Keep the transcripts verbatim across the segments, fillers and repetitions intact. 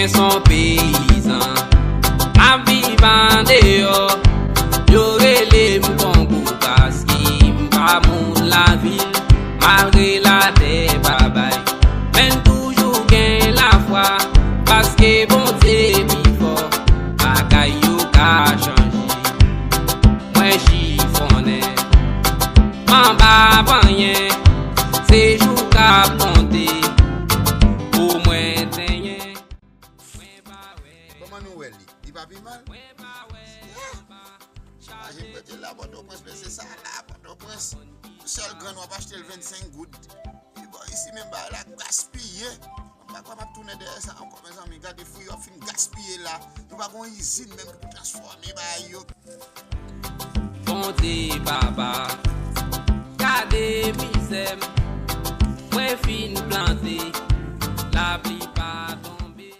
Son peyizan, m ap viv andeyò. Yo rele m Kongo paske m pa moun lavil. Malgre latè pa bay, men m toujou gen lafwa, paske Bondye pi fò, bagay yo ka chanje. Mwen chifonnen, m anba panyen, se jou k ap konte pou mwen tenyen. Kòman nou wè li? Li pa pi mal? Yeah. Aje m rete la, Pòtoprens, men se sa la, Pòtoprens. Yon sèl grenn w ap achte l vennsenk goud. Epi bò isi menm bagay la gaspiye. M pa kwè m ap tounen dèyè sa ankò, mezanmi. Gade fwi yo ap fin gaspiye la. Nou pa gon izin menm ki pou transfòme bagay yo. Bondye papa, gade mizè m. Mwen fin plante, lapli pa tonbe.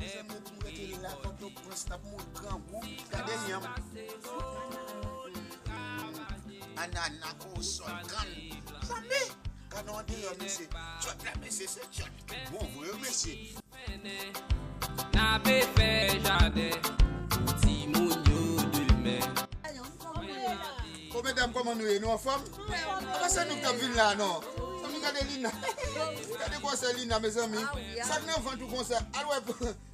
Mezanmi, pou m rete la, Pòtoprens, n ap mouri grangou. Gade yanm. Anana, kowosòl, kann. Zanmi, gade yon deyò, mesye. Tchòt la, mesye, se tchòt ki bon vre, wi, mesye. N ape fè jaden pou timoun yo demen. Bon, medam, kòman nou ye? Nou anfòm? Apa se nou k t ap vin la, non? Zanmi, gade Lina. Gade gwosè Lina, mezanmi. Sa k nan vant ou konsa? Al wè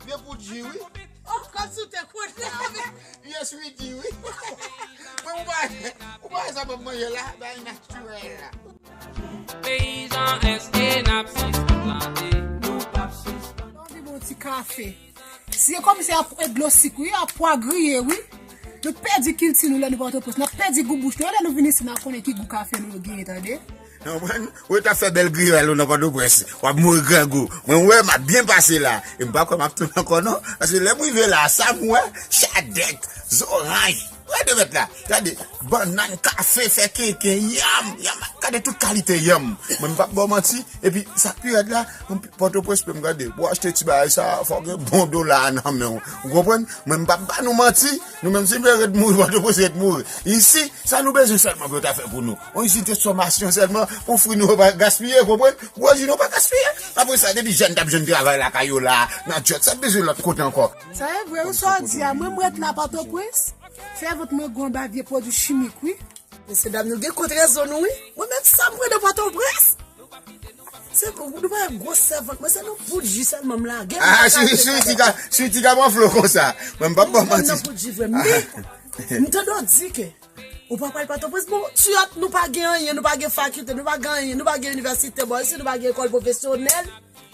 vye poud ji, wi. Oh, kòmsi w te konnen. Vye switi, wi. Mwen, ou pa, ou pa wè sa m ap manje la? Bay natirèl la. Peyizan, èske n ap sispann plante? Nou p ap sispann. Anvi bon ti kafe. Si e kòmsi ap e dlo sik, wi, ap pwa griye, wi. Nou pèdi kilti nou lè nou Pòtoprens. N ap pèdi gou bouch nou. Lè nou vin isi, n a konnen ki gou kafe nou genyen, tande. Ou konprann? Ou ta fè bèl griwèl ou nan Pòtoprens. W ap mouri grangou. Mwen, wè, m ap byen pase la. E m pa kwè m ap tounen ankò, non. Paske lè m rive la, sa m wè, chadèk, zoranj. Gade mèt la. Gade, bannann, kafe, fè kenken, yanm, yanm. Gade tout kalite yanm. Mwen, m p ap ba w manti. Epi, sa k pi rèd la, Pòtoprens menm, gade, pou w achte ti bagay sa, fò w gen bon dola a nan men w. Ou konprann? Mwen, m p ap ba nou manti. Nou menm, si n vle ret mouri, Pòtoprens ret mouri. Isi, sa nou bezwen sèlman pou yo ta fè pou nou. Yon izin transfòmasyon sèlman, pou fwi nou yo pa gaspiye, konprann? Gwo ji nou pa gaspiye. Apre sa, depi jèn t ap jwenn travay lakay yo la, nan djòb, sa n bezwen lòt kote ankò? Sa e vre, wi, sa w di a. Mwen, m ret la Pòtoprens. Sèvant mwen gwo anba vye pwodui chimik, wi. Mesye dam, nou gen kont rezon nou, wi. Mwen menm, sa m pran nan Pòtoprens? Se, nou pa wè gwo sèvant mwen, se nan poud ji sèlman m lage. Ah, Switi ka, Switi ka pran flo konsa. Mwen, m p ap ba w manti. Nan poud ji vre, men m tande w di ke ou pa pral Pòtoprens, bon, tiyòt, nou pa gen anyen, nou pa gen fakilte, nou pa gen anyen, nou pa gen inivèsite bò isi, nou pa gen lekòl pwofesyonèl.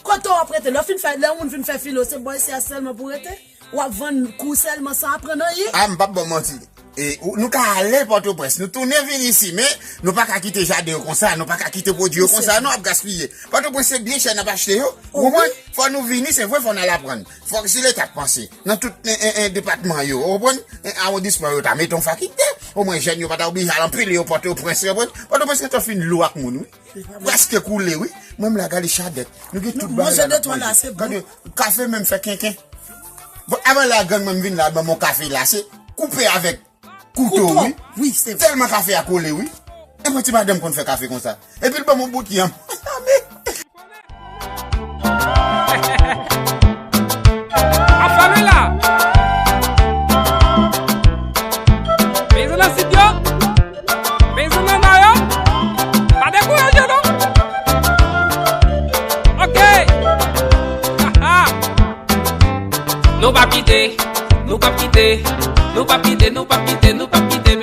Kote w ap rete? Lè w fin fè, lè yon moun fin fè filo, se bò isi a sèlman pou rete? W ap vann kou sèlman san aprann anyen? Ah, m p ap ba w manti. E, ou, nou ka ale Pòtoprens, nou tounen vin isi, men nou pa ka kite jaden yo konsa, nou pa ka kite pwodui yo konsa, non, ap gaspiye. Pòtoprens se byen chè n ap achte yo. Ou konprann? Fò nou vini, se vre, fò n al aprann. Fòk si Leta t panse, nan tout, en, en, en, depatman yo, ou konprann? En, awondisman yo ta mete yon fakilte. Omwen jèn yo pa ta oblije al anpile yo Pòtoprens, ou konprann? Pòtoprens gentan fin lou ak moun, wi. Prèske koule, wi. Mwen, m la gade chadèk. Nou gen tout bagay la n ap manje. Gade, kafe menm fè kenken. Bon, avan la, grann mwen m vin la, ban m yon kafe la, se koupe avèk kouto, wi. Wi, se vre. Tèlman kafe a kole, wi. E mwen, ti madanm konn fè kafe konsa. Epi l ban m yon bout yanm. Ap fè lwi la. Peyizan nan sid yo. Peyizan nan nò yo, pa dekouraje non. Ok. Nou p ap kite, nou p ap kite, nou p ap kite, nou p ap kite, nou p ap kite.